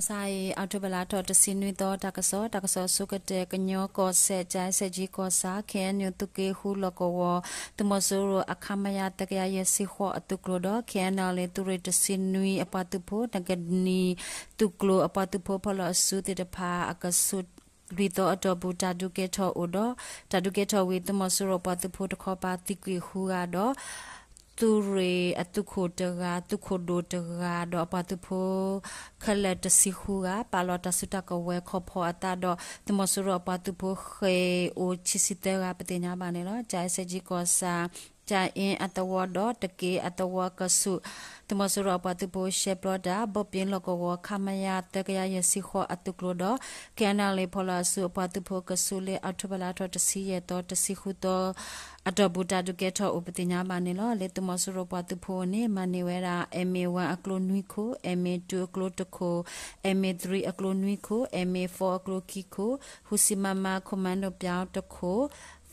စါအံၤ အီးထိဘၢၣ်လါထီၣ်တဆံနွံသီ တၢ်ကစီၣ်, တၢ်ကစီၣ်အဆိကတၢၢ် ကညီကီၢ်စဲၣ် ကၠဲးစဲၣ်ကၠံကီၢ်ဆၣ် ခ့ၣ်အဲၣ်ယူၣ် သုးက့ဃုလီၢ်ကဝီၤ သုးမီၤစိရိၤအ ခမရ သၢကယၤယဲၢ်ဆံဃိးအသုးကျိၤဒီး ခ့ၣ်အဲၣ်ယူၣ် သုးရ့ၣ်တဆံနွံအပှၤသုးဖိ နကနံၤသုးကျိၤအပှၤသုးဖိဖီၣ်လီၤအစုသ့ၣ်တဖၣ်အကဆူး လွံၢ်သီအတီၢ်ပူၤ တၢ်ဒုးကဲထီၣ်အိၣ်ဒီး တၢ်ဒုးကဲထီၣ်ဝံၤ သုးမီၤစိရိၤအပှၤသုးဖိတခီပၤသံကွံာ်ဃုဂၤဒီး သုးရ့ၣ်အသုးခိၣ်တဂၤ, သုးခိၣ်ဒိၣ်တဂၤဒီးအပှၤသုးဖိ ခဲလၢာ်တဆံဃုဂၤ ပာ်လီၤတၢ်စုတၢ်ကဝဲၤခီဖီအသးဒီး သုးမီၤစိရိၤအပှၤသုးဖိဃ့ၢ်အိၣ်ခံဆံသၢဂၤ ပသ့ၣ်ညါဘၣ်န့ၣ်လီၤ. ကၠဲးစဲၣ်ကၠံကီၢ်ဆၣ် ကၠၣ်အ့အသဝီဒီး တက့အသဝီအကဆူး သုးမီၤစိရိၤအပှၤသုးဖိရှဲပျီတၢ် ဘိၣ်ပ့ၤလီၢ်ကဝီၤ ခမရ သၢကယၤယဲၢ်ဆံဃိးအသုးကျိၤဒီး ခ့ၣ်အဲၣ်ယူၣ် ဖီၣ်လီၤအစုအပှၤသုးဖိအကဆူး လၢအီးထိဘၢၣ်လါထီၣ်တဆံယဲၢ်သီ တဆံဃုသီ အတီၢ်ပူၤ တၢ်ဒုးကဲထီၣ်အိၣ် ပသ့ၣ်ညါဘၣ်န့ၣ်လီၤ. လၢသုးမီၤစိရိၤပှၤသုးဖိအအိၣ်န့ၣ် မၤန့ၢ်ဝဲဒၣ် M A one အကျိနွံခိၣ်, M A two အကျိတခိၣ်, M A three အကျိနွံခိၣ်, M A four အကျိခံခိၣ်, ဃုဆံ MM commando ပၠီတခိၣ်,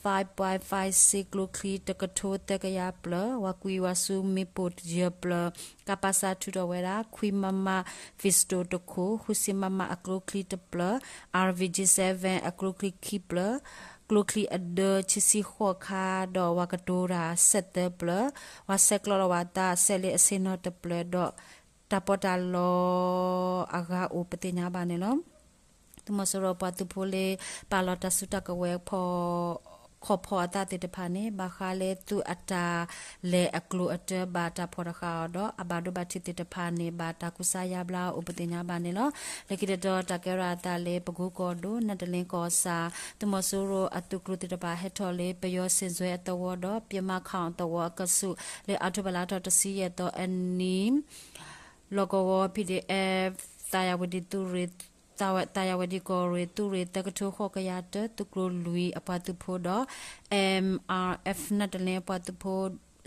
five point five six ကျိချံတကထိသၢကယၤပျၢၤ, ဝၤကွံာ်ဝၤဆူမ့ၣ်ပိၢ်ယဲၢ်ပျၢၤ, ကပစၢ်ထုးထီၣ်ဝဲဒၣ် ခွံ MM pistol တခိၣ်, ဃုဆံ MM အကျိချံတပျၢၤ, RPG seven အကျိချံခံပျၢၤ, ကျိချံအဒၢ ခံဆံဃိးခါ ဒီးဝၤကတိၤတၢ် ဆယ့်သၢပျၢၤ, ဝၤဆဲးကျိးလီၤဝၤသး စဲးလ့အဆ့ၣ်နီၤတပျၢၤဒီး တၢ်ပီးတၢ်လီအဂၤအိၣ် ပသ့ၣ်ညါဘၣ်န့ၣ်လီၤ. သုးမီၤစိရိၤပှၤသုးဖိလၢ ပာ်လီၤတၢ်စုတၢ်ကဝဲၤ ခီဖီအသးသ့ၣ်တဖၣ်န့ၣ် ဘၣ်ဃးလၢသုးအတၢ်လဲၤအကျိၤအတၢၤ ဘၣ်တၢ်ဖီၣ်တဃာ်အီၤဒီး အဘၣ်ဒိဘၣ်ထံးသ့ၣ်တဖၣ်န့ၣ် ဘၣ်တၢ်ကူစါယါဘျါအိၣ် ပသ့ၣ်ညါဘၣ်န့ၣ်လီၤ. လၢခံတတီၤ တၢ်ကဲထီၣ်အသးလၢ ပကူကီၢ်ဒိၣ် နတလ့ကီၢ်ဆၣ် သုးမီၤစိရိၤအသုးကျိၤသ့ၣ်တဖၣ် ဟဲထီၣ်လၢ ပယီၤစ့ၣ်စွဲအသဝီဒီး ပယီၤမၤခီၣ်အသဝီအကဆူး လၢအီးထိဘၢၣ်လါထီၣ်တဆံယဲၢ်သီအနံၤ လီၢ်ကဝီၤ PDF သးယၤဝတံၣ်သုးရ့ၣ် သးယၤဝတံၣ်ကီၢ်ရ့ၣ် သုးရ့ၣ်သၢကထိဃိးကယၤတၢ သုးကျိၤလွံၢ်အပှၤသုးဖိဒီး M R F နတလ့အပှၤသုးဖိ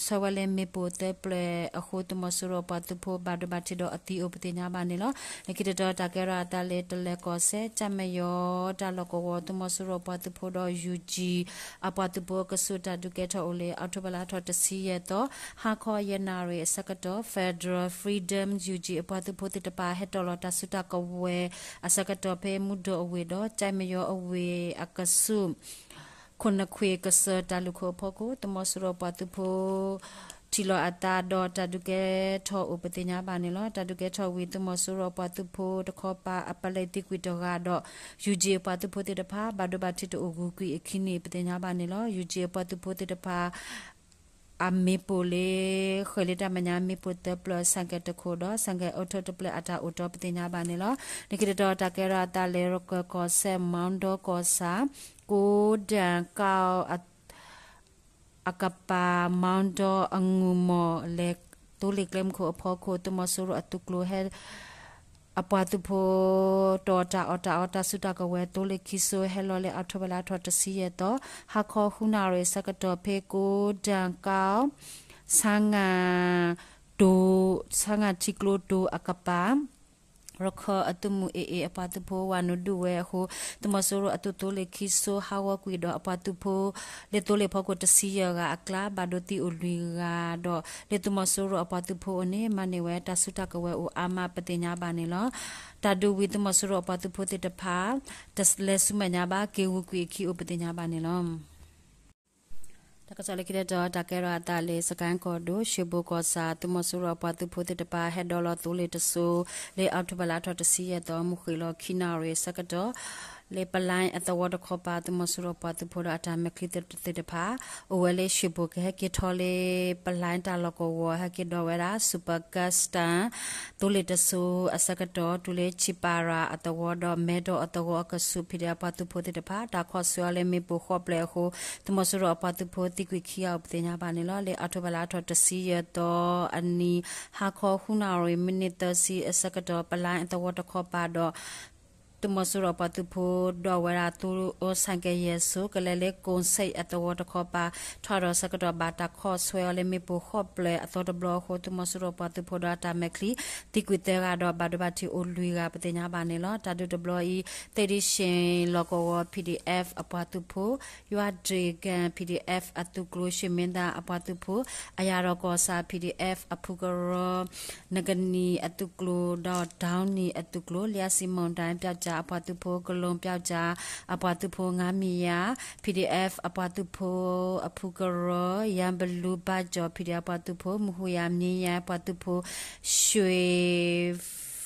ဆှၢဝဲလၢမ့ၣ်ပိၢ်သၢပျဲၢ်အဃိ သုးမီၤစိရိၤအပှၤသုးဖိ ဘၣ်ဒိဘၣ်ထံးဒီးအသံအိၣ် ပသ့ၣ်ညါဘၣ်န့ၣ်လီၤ. လၢခံတတီၤ တၢ်ကဲထီၣ်အသးလၢ တလဲၤကီၢ်စဲၣ် ကၠၣ်မဲာ်ယီၤတၢ်လီၢ်ကဝီၤ သုးမီၤစိရိၤအပှၤသုးဖိဒီး ယူၣ်ကၠံၣ် အပှၤသုးဖိအကဆူး တၢ်ဒုးကဲထီၣ်အိၣ်လၢ အီးထိဘၢၣ်လါထီၣ်တဆံယဲၢ်သီ ဟါခီယဲၢ်နၣ်ရံၣ်အဆၢကတီၢ် Federal Freedom ယူၣ်ကၠံၣ် အပှၤသုးဖိသ့ၣ်တဖၣ် ဟဲတီၣ်လီၤတၢ်စုတၢ်ကဝဲၤအဆၢကတီၢ် ဖဲမူဒီၣ်အဝ့ၢ်ဒီး ကၠၣ်မဲာ်ယီၤအဝ့ၢ်အကဆူး ခိၣ်နခွ့ၣ်ကစၢၢ်တၢ်လုၢ်ခိၣ်အဖီခိၣ် သုးမီၤစိရိၤအပှၤသုးဖိ ထံၣ်လီၤအသးဒီး တၢ်ဒုးကဲထီၣ်အိၣ် ပသ့ၣ်ညါဘၣ်န့ၣ်လီၤ. တၢ်ဒုးကဲထီၣ်ဝံၤ သုးမီၤစိရိၤအပှၤသုးဖိတခီပၤ အပလံးသံကွံာ်တဂၤဒီး ယူၣ်ကၠံၣ်အပှၤသုးဖိသ့ၣ်တဖၣ် ဘၣ်ဒိဘၣ်ထံးတအိၣ်ဂုၤကွံာ်အခံန့ၣ် ပသ့ၣ်ညါဘၣ်န့ၣ်လီၤ. ယူၣ်ကၠံၣ်အပှၤသုးဖိသ့ၣ်တဖၣ် အမ့ၣ်ပိၢ်လၢ ဃဲၤလၢတၢ်မဲာ်ညါ မ့ၣ်ပိၢ်သၢပျၢၤ ဆၣ်ကဲၣ်တခိၣ်ဒီး ဆၣ်ကဲၣ်အိးထီၣ်တပျၢၤ အတၢ်အိၣ်တီ ပသ့ၣ်ညါဘၣ်န့ၣ်လီၤ. လၢခံတတီၤ တၢ်ကဲထီၣ်အသးလၢ ရကၢၢ်ကီၢ်စဲၣ် မီဒီကီၢ်ဆၣ် ကိးဒၣ်ကီၢ် အကပၤ မီဒီအငူၢ်မီၢ်လဲၤ သိလ့ၣ်ကျဲမုၢ်ခိၣ်အဖီခိၣ် သုးမီၤစိရိၤအသုးကျိၤဟဲ အပှၤသုးဖိ တီၢ်တၢ်အီၣ်တၢ်အီ တၢ်စုတၢ်ကဝဲၤ သိလ့ၣ်ခံစိ ဟဲလီၤလၢ အီးထိဘၢၣ်လါထီၣ်တဆံယဲၢ်သီ ဟါခီဃုနၣ်ရံၣ်အဆၢကတီၢ် ဖဲကိးဒၣ်ကီၢ် ဆါငၣ်တိၤ ဆါငၣ်ထံကျိတိၤအကပၤ ရခၢၣ်အသုးမုၢ် A A အပှၤသုးဖိ ဝၤနုာ်ဒုးဝဲအဃိ သုးမီၤစိရိၤအသုးသိလ့ၣ်ခံစိ ဟးဂီၤကွံာ်ဒီးအပှၤသုးဖိ လၢသိလ့ၣ်ဖီခိၣ်တဆံယဲၢ်ဂၤအကျါ ဘၣ်ဒိသံအိၣ်လွံၢ်ဂၤဒီး လၢသုးမီၤစိရိၤအပှၤသုးဖိအအိၣ်န့ၣ် မၤန့ၢ်ဝဲတၢ်စုတၢ်ကဝဲၤအိၣ်အါမး ပသ့ၣ်ညါဘၣ်န့ၣ်လီၤ. တၢ်ဒုးဝံၤ သုးမီၤစိရိၤအပှၤသုးဖိသ့ၣ်တဖၣ် တလဲၤဆူမဲာ်ညါဘၣ် က့ၤဂုၤကွံာ်အခံအိၣ် ပသ့ၣ်ညါဘၣ်န့ၣ်လီၤ. တၢ်ကစီၣ်လၢခံတတီၤ တၢ်ကဲထီၣ်အသးလၢ စကဲၣ်ကီၢ်ဒိၣ် ရှ့ၣ်ဘိၣ်ကီၢ်ဆၣ် သုးမီၤစိရိၤအပှၤသုးဖိသ့ၣ်တဖၣ် ဟဲဒီးလီၤသိလ့ၣ်တစိၤ လၢအီးထိဘၢၣ်လါထီၣ်တဆံယဲၢ်သီ မုၢ်ဃ့ၢ်လီၤခံနၣ်ရံၣ်အဆၢကတီၢ် လၢပလဲအသဝီတခီပၤ သုးမီၤစိရိၤအပှၤသုးဖိဒီးအတၢ်မဲာ်ချံသ့ၣ်တဖၣ် အိၣ်ဝဲလၢရှ့ၣ်ဘိၣ် ကဟဲက့ၤထီၣ်လၢ ပလဲတၢ်လီၢ်ကဝီၤ ဟဲက့ၤဒီးဝဲဒၣ် Super Custom သိလ့ၣ်တစိၤအဆၢကတီၢ် တုၤလၢဆံးပၤရၤအသဝီဒီး မဲဒီအသဝီအကဆူး ဖံးဒဲးအပှၤသုးဖိသ့ၣ်တဖၣ် တၢ်ခီၣ်ဆၢအီၤလၢမ့ၣ်ပိၢ်ဃိးပျဲၢ်အဃိ သုးမီၤစိရိၤအပှၤသုးဖိသံကွံာ်ခံဂၤအိၣ် ပသ့ၣ်ညါဘၣ်န့ၣ်လီၤ. လၢအီးထိဘၢၣ်လါထီၣ်တဆံယဲၢ်သီအနံၤ ဟါခီဃုနၣ်ရံၣ် မံးနံးသၢဆံအဆၢကတီၢ် ပလဲအသဝီတခီပၤဒီး သုးမီၤစိရိၤပှၤသုးဖိ ဒိးဝဲဒၣ်သူအိၣ်ဆၣ်ကဲယဲၢ်စိၤ ကလဲၤလၢကိၣ်စ့ၣ်အသဝီတခီပၤ ထီၣ်ဒီးဆၢကတီၢ်ဘၣ်တၢ်ခီၣ်ဆွဲအီၤလၢမ့ၣ်ပိၢ်ဃိးဖျၢၣ်အသီတဘျီအဃိ သုးမီၤစိရိၤပှၤသုးဖိဒီးအတၢ်မဲာ်ချံ သံကွံာ်သၢဂၤဒီးဘၣ်ဒိဘၣ်ထံးအိၣ်လွံၢ်ဂၤပသ့ၣ်ညါဘၣ်န့ၣ်လီၤ. တၢ်ဒုးတဘျီအံၤ သ့ၣ်ဒံၣ်ၡ့ၣ်လီၢ်ကဝီၤ P D F အပှၤသုးဖိ ယွၤဒ့ၣ်ကၣ် P D F အသုးကျိၤ ရွှေမင်းသား အပှၤသုးဖိ အယၤဒီးကီၢ်ဆၣ် P D F အဖုကရၢ နကနံၣ်အသုးကျိၤ ဒီး Downey အသုးကျိၤ လျှပ်စီမုန်တိုင်း ပျောက်ကျား အပှၤသုးဖိ ကလုန်ပျောက်ကျား အပှၤသုးဖိ ငါးမီးယၤ P D F အပှၤသုးဖိ အဖုကရၢ ရန်ဘလူးဘၣ်ကၠီၣ် P D F အပှၤသုးဖိ မူဟူယၤမင်းယၤ အပှၤသုးဖိ ရွှေ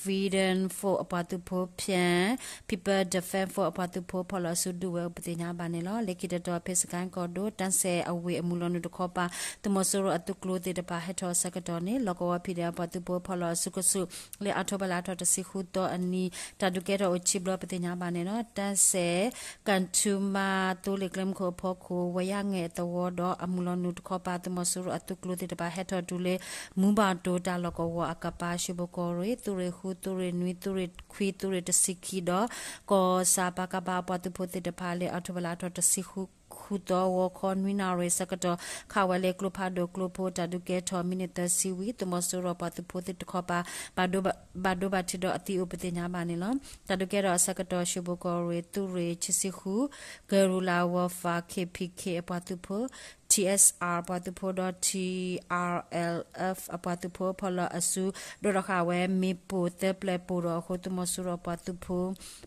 Freedom Force အပှၤသုးဖိ Pan People Defense Force အပှၤသုးဖိ ဖီၣ်လီၤအစုဒုးဝဲအိၣ်ပသ့ၣ်ညါဘၣ်န့ၣ်လီၤ. လၢခံတတီၤ ဖဲစကဲၣ်ကီၢ်ဒိၣ် တၢ်စဲးအဝ့ၢ်အမုၢ်လီၤနုာ်တခီပၤ သုးမီၤစိရိၤအသုးကျိၤသ့ၣ်တဖၣ်ဟဲထီၣ်အဆၢကတီၢ်န့ၣ် လီၢ်ကဝီၤ P D F အပှၤသုးဖိဖီၣ်လီၤအစုကဆူၣ် လၢအီးထိဘၢၣ်လါထီၣ်တဆံဃုသီအနံၤ တၢ်ဒုးကဲထီၣ်အိၣ်ခံဘျီပသ့ၣ်ညါဘၣ်န့ၣ်လီၤ. တၢ်စဲး ကၣ်ထူမါ သိလ့ၣ်ကျဲမုၢ်ခိၣ်အဖီခိၣ် ဝဲယါငဲၢ်အသဝီဒီးအမုၢ်လီၤနုာ်တခီပၤ သုးမီၤစိရိၤအသုးကျိၤသ့ၣ်တဖၣ်ဟဲထီၣ်တုၤလၢ မူဘၣ်တိၤတၢ်လီၢ်ကဝီၤအကပၤ ရွှေဘိုကီၢ်ရ့ၣ် သုးရ့ၣ်ဃု သုးရ့ၣ်နွံ သုးရ့ၣ်ခွံ သုးရ့ၣ်တဆံခံဒီး ကီၢ်ဆၣ် ပကဖ အပှၤသုးဖိသ့ၣ်တဖၣ် လၢအီးထိဘၢၣ်လါထီၣ်တဆံဃုသီ ဂီၤခီနွံနၣ်ရံၣ်အဆၢကတီၢ် ခးဝဲလၢကျိဖးဒိၣ်ကျိဖိ တၢ်ဒုးကဲထီၣ်မံးနံးသၢဆံဝံၤ သုးမီၤစိရိၤပှၤသုးဖိသ့ၣ်တခီပၤ ဘၣ်ဒိဘၣ်ထံးဒီးအသံအိၣ်ပသ့ၣ်ညါဘၣ်န့ၣ်လီၤ. တၢ်ဒုးကဲထီၣ်အဆၢကတီၢ် ရွှေဘိုကီၢ်ရ့ၣ် သုးရ့ၣ်ခံဆံဃု ကရူၢ်လၢဝီၤဖး K P K အပှၤသုးဖိ T S R အပှၤသုးဖိဒီး T R L F အပှၤသုးဖိ ဖီၣ်လီၤအစု ဒိးထီၣ်ဃာ်ဝဲမ့ၣ်ပိၢ်သၢဖျၢၣ်ပိၢ်ဒီးအဃိ သုးမီၤစိရိၤပှၤသုးဖိ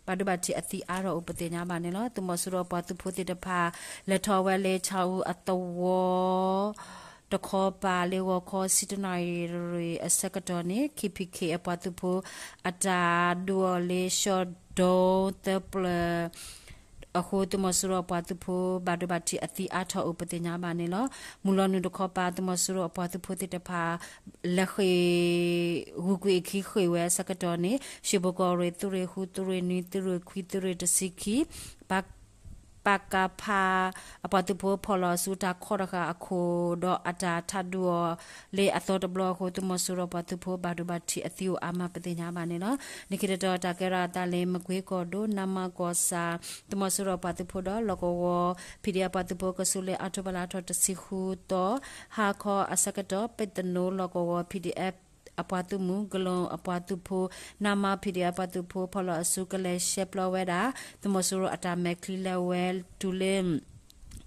ဘၣ်ဒိဘၣ်ထံးအသံအါထီၣ်အိၣ်ပသ့ၣ်ညါဘၣ်န့ၣ်လီၤ. သုးမီၤစိရိၤပှၤသုးဖိသ့ၣ်တဖၣ် လဲၤထီၣ်ဝဲလၢဆၣ်အူအသဝီ တခီပၤလၢဂီၤခီဆံတၢနၣ်ရံၣ်အဆၢကတီၢ်န့ၣ် K P K အပှၤသုးဖိ အတၢ်ဒုးအီၤလၢဆှီၣ်ဒိသၢဖျၢၣ် အဃိ သုးမီၤစိရိၤအပှၤသုးဖိ ဘၣ်ဒိဘၣ်ထံးအသံအါထီၣ်အိၣ်ပသ့ၣ်ညါဘၣ်န့ၣ်လီၤ. မုၢ်လီၤနုာ်တခီပၤ သုးမီၤစိရိၤအပှၤသုးဖိသ့ၣ်တဖၣ် လဲၤဃ့ၢ် ဂုၤကွံာ်အခံဃ့ၢ်ဝဲအဆၢကတီၢ်န့ၣ် ရွှေဘိုကီၢ်ရ့ၣ် သုးရ့ၣ်ဃု သုးရ့ၣ်နွံ သုးရ့ၣ်ခွံ သုးရ့ၣ်တဆံခံ ပ ပကဖ အပှၤသုးဖိဖီၣ်လီၤအစုတၢ်ခီၣ်တဃာ်အခိၣ်ဒီးအတၢ်ထးဒုးအီၤလၢအသီတဘျီအဃိ သုးမီၤစိရိၤပှၤသုးဖိဘၣ်ဒိဘၣ်ထံးအသံအိၣ်အါမးပသ့ၣ်ညါဘၣ်န့ၣ်လီၤ. လၢခံတတီၤ တၢ်ကဲထီၣ်အသးလၢမကွ့ကီၢ်ဒိၣ် နမ့ၢ်ကီၢ်ဆၣ် သုးမီၤစိရိၤပှၤသုးဖိဒီးလီၢ်ကဝီၤ P D F ပှၤသုးဖိကဆူလၢအီးထိဘၢၣ်လါထီၣ်တဆံဃုသီ ဟါခီအဆၢကတီၢ် ပ့းသနိလီၢ်ကဝီၤ P D F အပှၤသုးမုၢ် ကလုာ်အပှၤသုးဖိ နမ P D F အပှၤသုးဖိ ဖီၣ်လီၤအစုကလဲၤရှဲပျီဝဲဒၣ် သုးမီၤစိရိၤအတၢ်မဲာ်ချံလၢအဝဲတုၤလၢ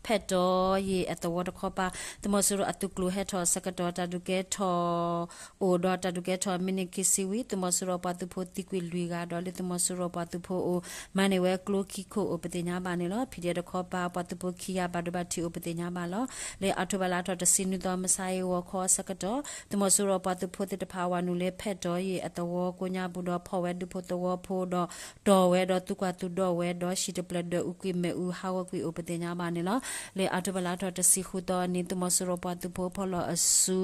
ဖဲတီယ့ၣ်အသဝီတခီပၤ သုးမီၤစိရိၤအသုးကျိၤဟဲထီၣ်အဆၢကတီၢ် တၢ်ဒုးကဲထီၣ်အိၣ်ဒီးတၢ်ဒုးကဲထီၣ်မံးနံးခံဆံဝံၤ သုးမီၤစိရိၤပှၤသုးဖိသံကွံာ်လွံၢ်ဂၤဒီး လၢသုးမီၤစိရိၤပှၤသုးဖိအအိၣ် မၤန့ၢ်ဝဲကျိခံခိၣ်အိၣ်ပသ့ၣ်ညါဘၣ်န့ၣ်လီၤ. P D F တခီပၤ ပှၤသုးဖိခံဂၤဘၣ်ဒိဘၣ်ထံးအိၣ်ပသ့ၣ်ညါဘၣ်လီၤ. လၢအီးထိဘၢၣ်လါထီၣ်တဆံနွံသီ မုၢ်ဆါအံၤဂီၤခီအဆၢကတီၢ် သုးမီၤစိရိၤပှၤသုးဖိသ့ၣ်တဖၣ်ဝၤနုာ်လၢဖဲတီယ့ၣ်အသဝီကိးညါပူၤဒီးဖီၣ်ဝဲဒူဖိသဝီဖိဒီး တီၢ်ဝဲဒီးသုကွၢ်သုဒီးဝဲဒီး ဟံၣ်တဖျၢၣ်ဒၢးအူကွံာ်မ့ၣ်အူဟးဂီၤကွံာ်အိၣ်ပသ့ၣ်ညါဘၣ်န့ၣ်လီၤ. လၢအီးထိဘၢၣ်လါထီၣ်တဆံဃုသီအနံၤ သုးမီၤစိရိၤပှၤသုးဖိဖီၣ်လီၤအစု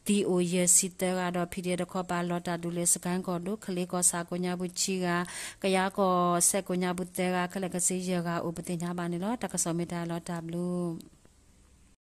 သံအိၣ်ယဲၢ်ဆံသၢဂၤဒီး P D F တခီပၤလီၤတၢ်ဒုးလၢ စကဲၣ်ကီၢ်ဒိၣ် ကလ့ကီၢ်ဆၣ်ကိးညါပူၤခံဂၤ ကယၤကီၢ်စဲၣ်ကိးညါပူၤသၢဂၤ ခဲလၢာ်ခဲဆ့ယဲၢ်ဂၤအိၣ်ပသ့ၣ်ညါဘၣ်န့ၣ်လီၤ. တၢ်ကစီၣ်မ့ၢ်တၢ်လီၤတၢ်ဘျုး